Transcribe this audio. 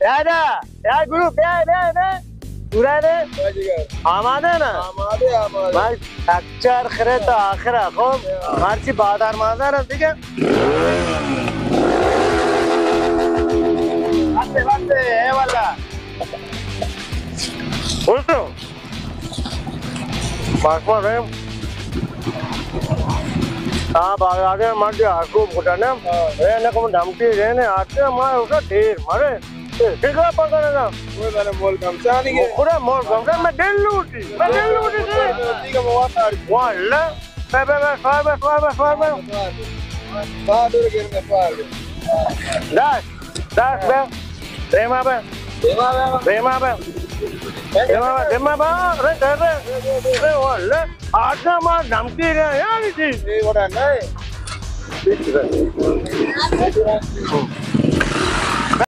بیا دا، بیا گروپ، بیا، بیا، بیا. پورا نے؟ آمادہ نا؟ آمادہ، آمادہ. بھائی، اکچر خرے تو آخر ہے، خب؟ مرچی بازار مازار ہے، ٹھیک ہے؟ بس، بس، اے والا. بوجھ تو؟ بس، بس، اے. ہاں، بازار ہے، مرچی آکو بوٹا نا. اے نہ کم دھمکی دینے آتے، ہمارے اسے ڈھیر مارے. ٹھیک ہے، پکڑ نا. وہ میں نے مول کم سے آنے کے. خدا مول کم سے، میں دل لوٹی، میں دل لوٹی تھی. ٹھیک ہے، وہ آتا ہے. واللہ. بے، بے، بے، سوار بے، سوار بے، سوار بے. بہادر گر میں سوار بے. دس، دس بے. دیما بے. دیما بے. دیما بے، دیما بے. ارے، ارے، ارے، واللہ. آج نا مار دھمکی رہے ہیں یار، جی. یہ وڑا نہیں.